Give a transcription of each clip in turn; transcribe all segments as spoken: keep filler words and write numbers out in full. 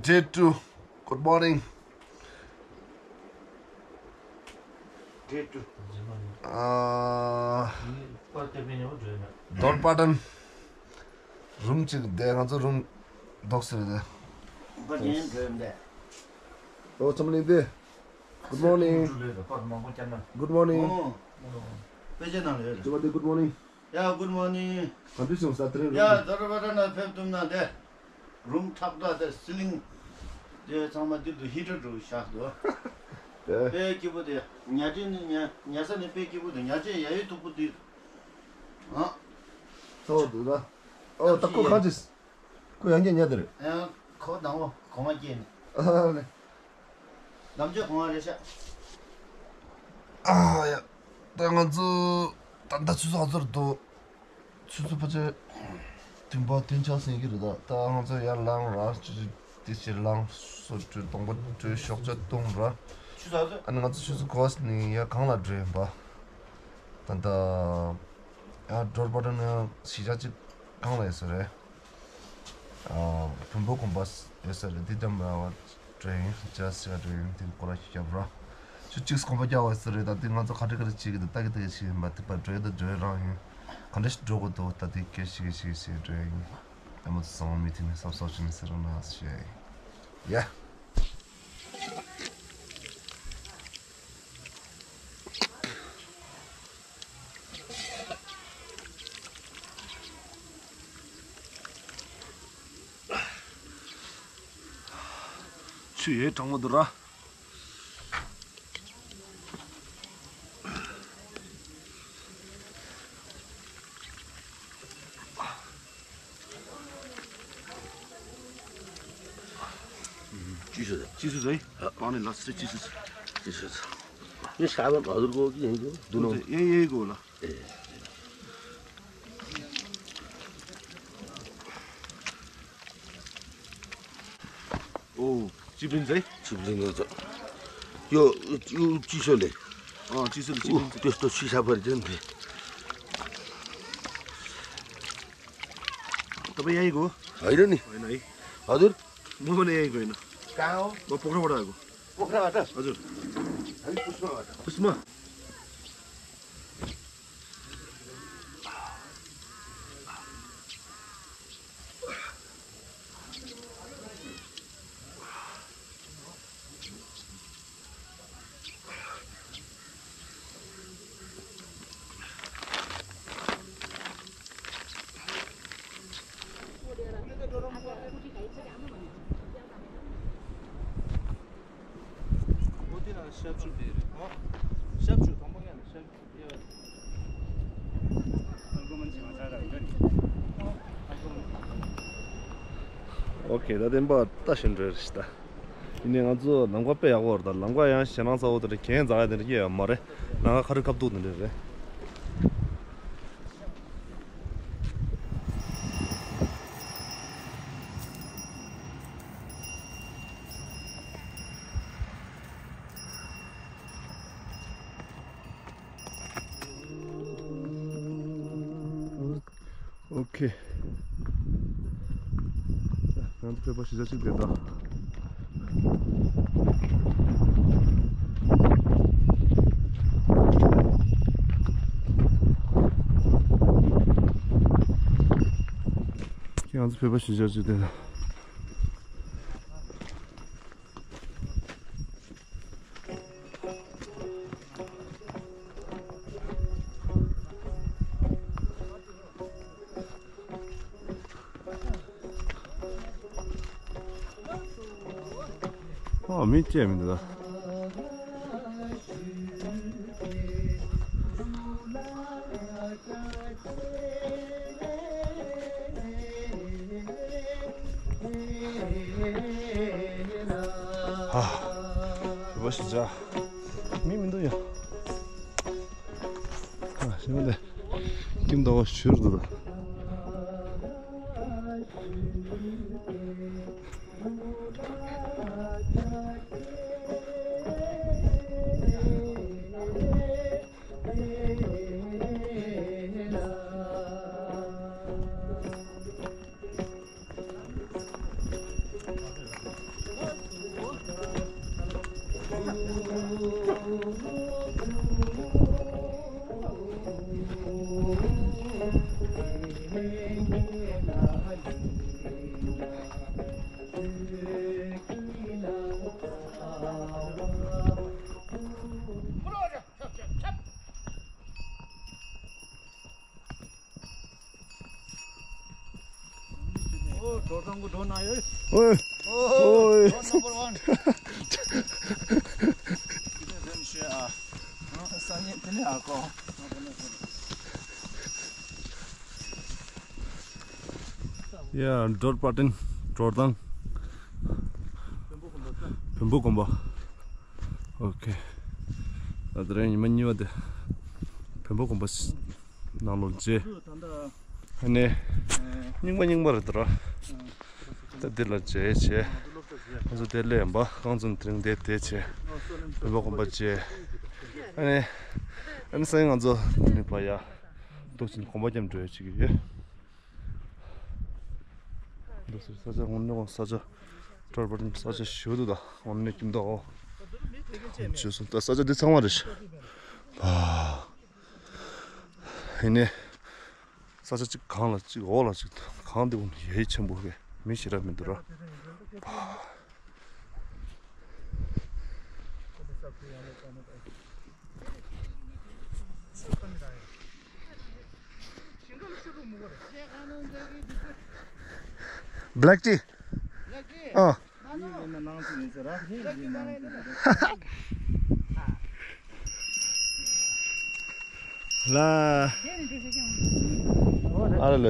Day two. Good morning. Day two. ཨ། Dorpadon རུམ་གཅིག་བསྡད། ང་ཚོ་རུམ་རྡོག་ཟེར་རེད། ཨོ་ཚང་མ་ལིང་ཏེ། Good morning. Good morning. དཔེ་ཆ་ནང་ལ་ཡོད་རེད། Good morning. ཡ། Good morning. ག་འདྲ་བྱུང་ས་དེ་རིང་རུམ། ཡ། Dorpadon ནང་ཕེབས་ཐུབ་ན་དེ། རུམ་ཁྲག་ཁྲག་དེ་སི་ལིང་། དེ་ཚང་མ་འདི་དུ་ཧི་ཊར་འདྲ་བཞག་འདུག་དེ། དཔེ་སྐྱིད་པོ་དེ། ཉལ་ཁྲི་ནི་ཉལ་ཉལ་ས་ནི་དཔེ་སྐྱིད་པོ་དེ། ཉལ་ཆས་ཡ་ཡི་མཐུག་པོ་དེ། ཨ། ཚ་བོ་འདུག་ད། ཨོ་ད་ཁོ་གང་ཅི། ཁོ་ཡང་བསྐྱར་ཉལ་དེ་རེད། ཡང་ཁོ་དང་པོ་གོང་མ་སྐྱེས་ནས། ཨ་ལེ། ནམ་རྒྱུན་གོང་མ་རེད་ཤག་ཨ་ཡ། ད་ང་ཚོ་ད་ལྟ་ཆུ་ཚོད་ག་ཚོད་རེད་འདུག་ཆུ་ཚོད་ཕལ་ཆེར་བདུན་པ་བདུན་ཆགས་ཟིན་གྱི་རེད། ད་ད་ང་ཚོ་ཡར་ལངས་ར། ཆུ་ཚོད་དེ་ཕྱིར་ལངས། སོ་བཀྲུས། གདོང་པ་བཀྲུས། ཞོགས་ཇ་བཏུང་ར། ཆུ་ཚོད་ག་ཚོད། ཨ་ནི་ང་ཚོ་ཆུ་ཚོད་གོ་བ་ནས་ཡར་གང་ལ་འགྲོ་ཡིན་པ། ད་ལྟ་ཡར་Dorpadon ནས་གཞིས་ཆགས་གཅིག་གང་ལ་ཡོད་ས་རེད། ཨ། བོན་པོ་དགོན་པ་ཡོད་ས་རེད། འདི་འགྲམ་ལ་འགྲོ་ཡིན། ཇ་ཟ་འགྲོ་ཡིན། དེ་སྐོར་ར་ཞིག་བརྒྱབ་ར། ཆུ་གཅིག་གོམ་པ་རྒྱག་པ་ཡོད་ས་རེད། ད་དེ་ང་ཚོ་ག་འདྲ་ག་འདྲ་བྱེད་ཀྱི་འདུག་ལྟ་གི་ལྟ་གི་བྱེད་ཀྱི་ཡིན་པ། དེ་པར་འགྲོ་ཡི་ད་འགྲོ་ཡི་རང་ཡིན། ག་འདྲ་ཞིག་འགྲོ་དགོས་འདུག་ད་དེ་སྐད་ཞིག་གི་ཞིག་ཞིག་འགྲོ་ཡིན། ཨ་མ་ཚོ་ཚང་མ་མི་ཐུག་ནས་སབ་སབ་བྱས་ནས་ཟེར་རོགས་གནང་ཞེས། ཡ། ཆུ་ཡོད་གྲང་མོ་འདུག་ར། ཅི་ཞིག་ཅི་ཞིག་རེད། ཨ། པང་ནས་ལ་སི་ཅི་ཞིག་ཅི་ཞིག་ངས་ཤ་བ་མ་ཟུར་གོ་གི་ཡིན་གྱི་འདུག་ནོ། ཡེ་ཡེ་གོ་ལ། ཨེ། ཨོ། ཅི་པིན་ཟེ། ཅི་པིན་ཟེ། ཡོ། ཡོ། ཅི་ཤོ་ལེ། ཨ། ཅི་ཤོ་ལེ། ཅི་པིན་ཟེ། ཏོ་ཏོ་ཤི་ཤ་བར་ཅན་ཏེ། ཏོ་པ་ཡ་ཡི་གོ། ཨ་ཡི་ར་ནི། ཨ་ཡི་ན་ཡི། ཨ་དུར། མོ་མོ་ནི་ཡ་ཡི་གོ་ཡིན་ན། ཀའོ། མོ་པོ་ཁྲ་བ་ར་གོ། པོ་ཁྲ་བ་ར། ཨ་དུར། ཨ་ཡི་པུས་མ་བ་ར། པུས་མ། ཨོ་ཁེ། ད་བདེན་པ་ལྟ་བཞིན་འགྲོ་རེད་ཤི་ད། ཡིན་ནའི་ང་ཚོ་ལམ་ཁ་དཔེ་ཡག་པོ་རེད། ད་ལམ་ཁ་ཡང་ཞེད་སྣང་ཚ་བོ་དེ་འདྲ་གན་འཛག་ཡ་དེ་འདྲ་སྐྱེ་ཡོད་མ་རེད། ལམ་ཁ་ཁ་རི་ཁ་ཐུག་དེ་འདྲ་རེད། ཨོ་ཁེ། ང་ཚོ་ཕེབས་པ་གཞིས་ཆགས་གཅིག་བསྡད་དང་། ང་ཚོ་ཕེབས་པ་གཞིས་ཆགས་གཅིག་བསྡད་དང་། ཨ། མི་བཅས་མི་འདུག་ད། ཧ། བ་ཞིག་ཇ། མི་མི་འདུག་ཡ། ཨ། ཞེ་མ་དེ། ཁྱིམ་ཟླ་བ་བཞུར་འདུག་ད། འགྲོ་སྟངས་གོ་འགྲོ་ན་ཡོད། ཨོའི། ཨོའི། འགྲོ་ནམ་བར་ཝན། དེ་ནས་རིམ་བཤད་ཨ། ཨ་སང་ཉིན་དེ་ནས་ཨ་ཀོ། ཡ། འགྲོ་པ་ཏིན་འགྲོ་སྟངས། བོན་པོ་དགོན་པ། ཨོ་ཁེ། ད་དེ་རིང་ཉི་མ་གཉིས་པ་དེ་བོན་པོ་དགོན་པ་ནང་ལོགས་མཇལ། ཨ་ནི། རྙིང་པ་རྙིང་པ་རེད་དོ། ད་འདི་ལ་མཇལ་བྱས། ང་ཚོ་དེ་སླེབས་ཡིན་པ། རྐང་འཛོམས་དེ་རིང་དེ་དེ་བྱས། བོན་པོ་དགོན་པ་མཇལ། ཨ་ནི། ཨ་ནི་སང་ཉིན་ང་ཚོ་དེ་ནས་ཕར་ཡ། འདུག་ཅིང་དགོན་པ་རྒྱབ་འགྲོ་ཡ་ཅིག་ཡོད། འདུག་ཟེར། ས་ཆ་དངོས་གནས་ས་ཆ། འགྲོ་པ་ཏིན་ས་ཆ་ཞེ་པོ་འདུག་ད། དངོས་གནས་ཁྱིམ་བདག་འོ། བྱས་སོང་། ད་ས་ཆ་འདི་ཚང་མ་རེད་ཤག་ཨ། ཡིན་ནའི། ས་ཆ་གཅིག་སྒང་ལ་གཅིག་འོག་ལ་གཅིག་སྒང་འདི་འོ་ན་ཡ་ཡི་ཆེན་པོ་གི་མི་ཞེ་དྲག་མི་འདུག་ར། Black tea. ཨ། ལ། ཨ་ལ་ལ། ཨ།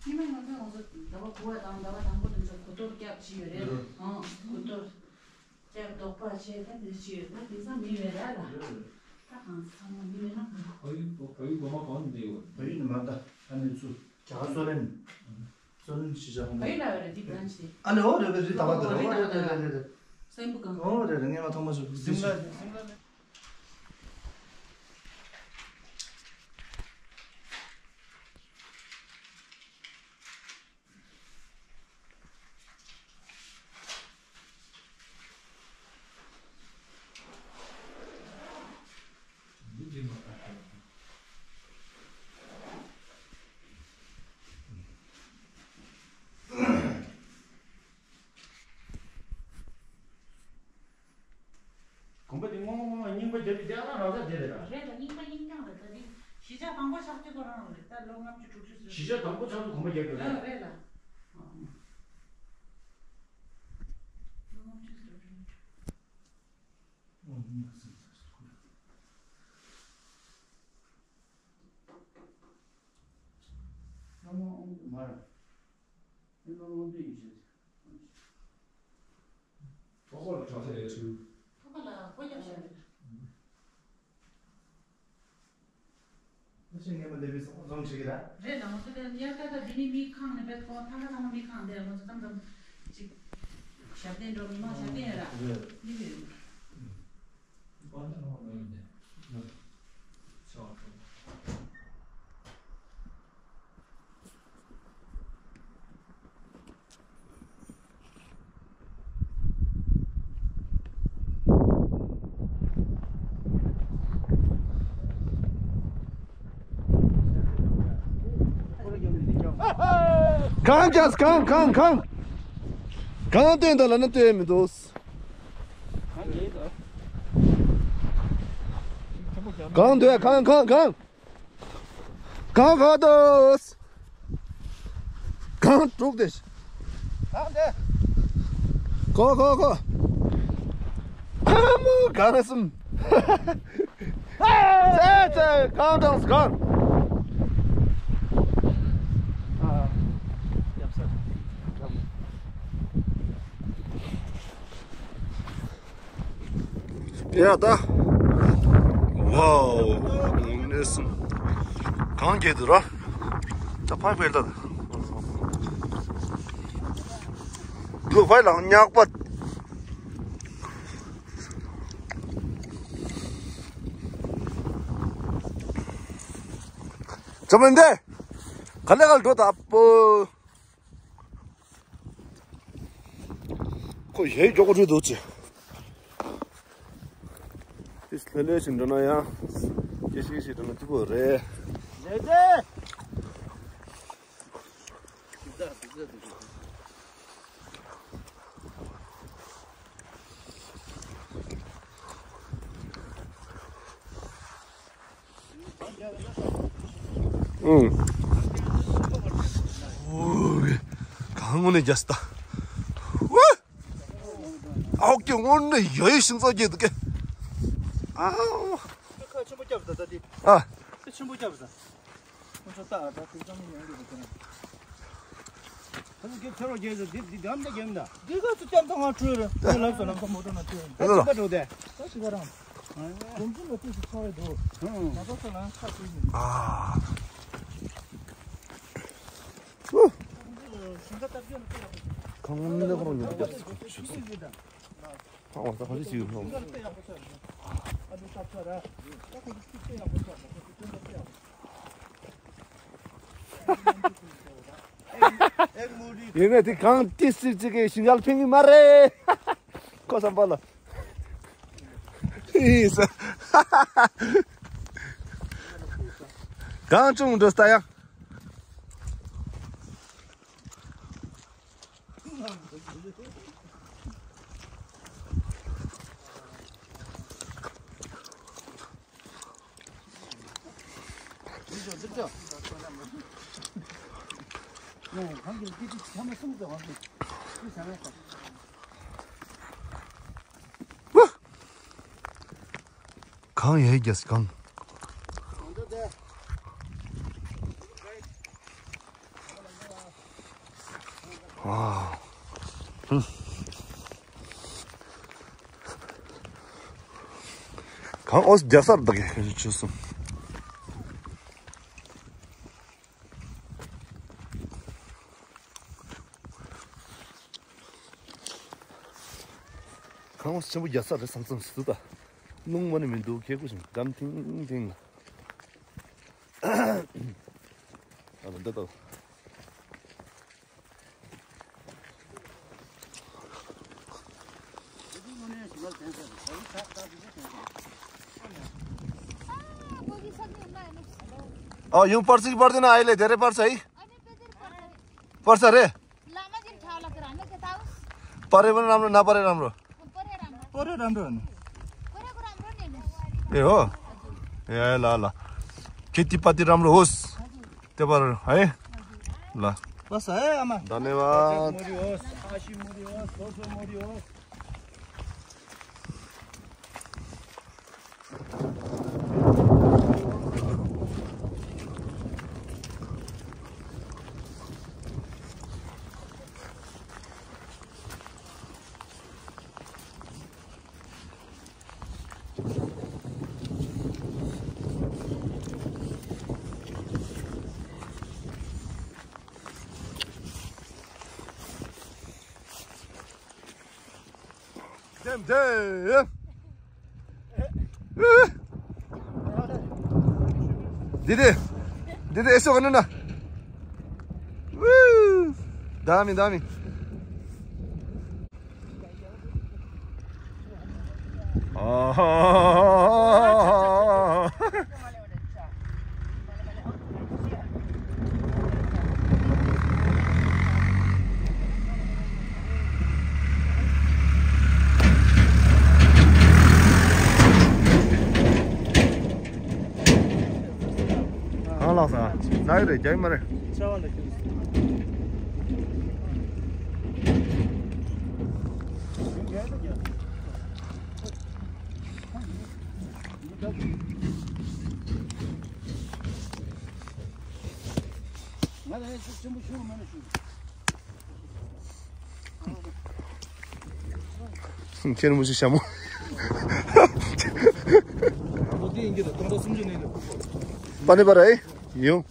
ཉི་མ་ང་ཚོ་ང་ཚོ་ཟླ་བ་དགུ་བ་དང་ཟླ་བ་དང་པོ་དེ་ཚོ་གོ་ཐོར་སྐྱབས་བྱས་ཡོད་རེད། ཨང་། གོ་ཐོར་སྐྱབས་དོགས་པ་བྱས། ད་དེ་བྱས་ཡོད། ད་དེང་སང་མི་ཡོད་ར་ལ། ད་གང་ཚང་མ་མི་ཡོད་ན་གང་། ཕ་ཡུལ་ཕ་ཡུལ་གོ་མ་གང་འདི་ཡོད། ཕ་ཡུལ་ནི་མ་ད་ཨ་ནི་ཚུ་རྒྱ་གར་སོ་ལེན། སོ་ལེན་ཤི་ཅང་། ཕ་ཡུལ་ལ་ཡོད་རེད། འདི་བྲན་ཆེ། ཨ་ལེ་ཨོ་རེད་རེད། རི་ད་བ་དེ་རེད། ཨོ་རེད་རེད་རེད་རེད། སེམས་པོ་གང་། ཨོ་རེད་རེད། ངས་མ་ཐོག་མ་ཞུ། སིམ་ལ་སིམ་ལ་ལ། དགོན་པ་འདི་སྔོན་མ་སྔོན་མ་རྙིང་པ་རྒྱབ་ཀྱི་དེ་ཨ་རང་རང་ས་དེ་རེད་ལ། རེད་ལ། རྙིང་པ་རྙིང་རྐྱང་རེད། ད་འདི་གཞིས་ཆགས་དང་པོ་ཆགས་དུས་ཁོ་རང་རེད། ད་ལོ་ལྔ་བཅུ་དྲུག་ཅུ་ཟེར། གཞིས་ཆགས་དང་པོ་ཆགས་དུས་དགོན་པ་རྒྱབ་ཀྱི་རེད། རེད་ལ། ལོ་ལྔ་བཅུ་ཟེར། ལྷ་མོ་དབང་འདུས་མར། ཨེ་ལོ་དབང་འདུས་ཡིན་ཞེས། ཕོ་བ་ལ་གྲགས་ཆེ་རེད་ཚུལ། ཕོ་བ་ལ་སྒོ་རྒྱབ་བཞག་རེད། ཨ་ཤེས་ངས་མ་བསྡད་པའི་སོང་རྫོང་ཆེ་གི་ར། རེད་ལ། ང་ཚོ་དེ་ཡར་ལྟ་ལྟ་འདི་ནི་མི་ཁང་ནས་བེད་ཁོ་ཐ་ལ་ཐ་མ་མི་ཁང་དེ་ང་ཚོ་ཙམ་ཙམ་ཅིག་ཞབས་བརྟན་འགྲོ། མི་མང་ཞབས་བརྟན་ཡོད་ར། རེད། འདི་རེད། གངས་རྒྱས། གངས་གངས་གངས། གངས་སྟོན་དང་ལབ་ན་སྟོན་མི་འདུག་གངས་འདུག་གངས་གངས་གངས། གངས་ག་དོ། གངས་དྲུག་དེ། གངས་དེ། གོ་གོ་གོ། ཨ་མོ་གངས་གསུམ། ཚེ་ཚེ་གངས་དང་གངས། ཡ་ད། ཝའོ། ནས་སོང་། གངས་རྒྱས་འདུག་ར། ད་ཕར་ཕེབས་ད། ལུག་ཕར་ལངས་ཉག་པ། ཇོ་མོ་འདི། ག་ལེ་ག་ལེ་འགྲོ་ད་པོ། ཡའི་མགྱོགས་པོ་འགྲོ་འདུག་ཅེ། དེ་ལྷོད་ལྷོད་ཞིག་འགྲོ་ན་ཡང་། སྐྱིད་ཤིག་ཤིག་འགྲོ་ན་སྐྱིད་པོ་རེད། ལེ་ལེ། ཨང་། ཨོ། གང་ངོ་ནས་རྒྱ་སྟ། ཝ། ཨའོ་ཀེ་དངོས་གནས་ཡ་ཡི་ཤིང་ཚ་རྒྱས་འདུག་གེ། ཨའོ། ཁ་ཆེན་པོ་བརྒྱབ་ས་ད་དེ། ཨ། ཁ་ཆེན་པོ་བརྒྱབ་ས། ཁོ་ཚོ་ལྟ་ད་དེ་ཙམ་ཡོང་གི་འདུག་ག་ཁ་ཆེན་རྒྱས་ཚ་རོ་རྒྱས་ས་འདི་འདི་འདམ་ད་རྒྱབ་ད། འདི་ག་ཚོ་ལྕམ་ཚ་ང་བྲོས་རེད། ཁོ་ལབ་སོ་ལམ་ཁ་མོ་ཏོ་ན་བྲོས་རེད། ད་ཅི་ག་འགྲོ་དེ། ད་ཅི་ག་རང་། གོམ་ཚུན་ལ་ཏོག་ཙམ་ཚ་བའི་འདུག་ང་ཚོ་ཚོ་ལ་ཁ་བྲོས་ནས། ཨ། ཁང་མིན་ལ་ཁོ་རང་ཉོ་རྒྱབ་ཞུ་ཞུ། ཨ་ཨོ་ད་ཁོ་ཚོ་ཅིག་ཡོད་ནོ། ཡིན་ནའི་དེ་གང་ཏི་སི་ཅིག་གི་ཞིང་ཁ་ལ་ཕན་གི་མ་རེད། ཁོ་བསམ་པ་ལ། ཨིས། གང་བྱུང་འགྲོ་ས་ཡ། གང་ཡས་རྒྱས་གང་། ཨ། གང་ཨོ་རྒྱ་སར་བདག་གི་ཁྱོད་ཚོ་སོང་། གང་ཨོ་ཆེན་པོ་རྒྱ་སར་རེད་བསམ་བསམ་སུ་ད། རླུང་མ་ནི་མི་འདུག་ཁེ་ཁུ་ཞིང་འགྲམ་ཐིང་ཐིང་ལ། ཨ་ལ་འདི་ལྟ། ཨ་ཡུང་པར་སི་པར་ཏི་ན་ཨ་ལེ་དེ་རེ་པར་ས་ཨི། པར་ས་རེ། པར་རེ་བ་རམ་རོ་ན་པར་རེ་རམ་རོ། པར་རེ་རམ་རོ་ནི། ཨེ་ཧོ། ཡ་ལ་ལ། ཁེ་ཏི་པ་ཏི་རམ་རོ་ཧོས། དེ་པར་ཧེ། ལ། པ་ས་ཨེ་ཨ་མ། ད་ནེ་བ། མོ་རི་ཧོས། ཨ་ཤི་མོ་རི་ཧོས། སོ་སོ་མོ་རི་ཧོས། དེ་དེ། དེ་དེ་ཨེ་སོ་ག་ནུ་ན། ཝུ། ད་མི་ད་མི། ཨ་ཧ། གང་ལགས་སོ། ལགས་རེད། རྒྱག་མ་རེད། ཆ་བ་ལ་ཁྱེར། ང་ལ་ཡང་ཤུགས་ཆེན་པོ་ཤུགས་མ་ནས་ཤུགས། ཁྱེད་མུ་ཤི་ཤ་མོ། ལོ་དེ་ཡིན་གྱི་ད་སྟོང་ཕྲག་སུམ་ཅུ་ནས་ལ། པ་ནི་པ་ར་ཨེ་ཡོང་།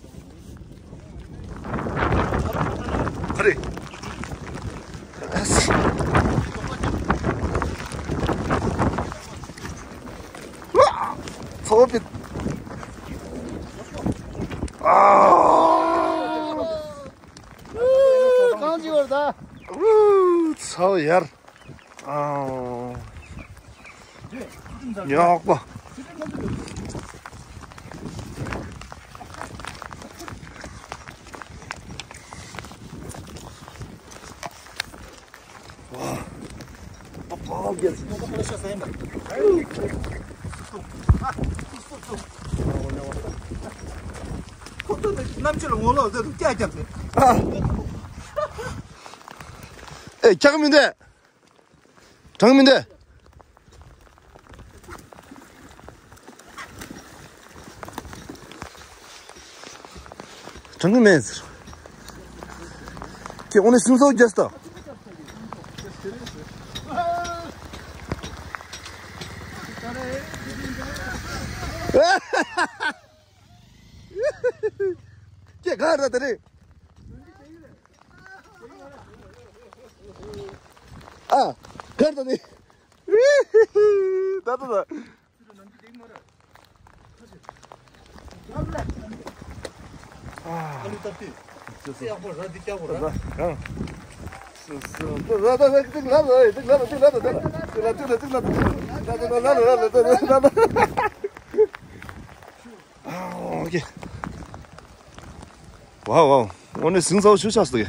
ཨ་རེ། ཚོ་པི། ཨ། གང་ཅི་བར་ད། ཚོ་ཡར། ཨང་། ཉག་པ། ཨ་ཕ་གི། ཁོ་ཚོ་ནི་གནམ་གཤིས་ལ་ངོ་ལོག་ཟེར་དུས་སྐྱ་རྒྱབ་ཟེར། ཨ། ཨེ་འཁྱག་མི་འདུག་གྲང་མི་འདུག་གྲང་གི་མེད་ཟེར། ཁྱེད་འོ་ནས་སིང་སོགས་རྒྱས་ད། ཁྱེད་ག་རེ་ད་རེད། ཨ། ག་རེ་ད་རེད། ད་ད་ད། ཨ། ཨོ་ཁེ། ཝའོ་ཝའོ། འོ་ནས་སིང་སོགས་ཆུ་ཆགས་སོང་གི།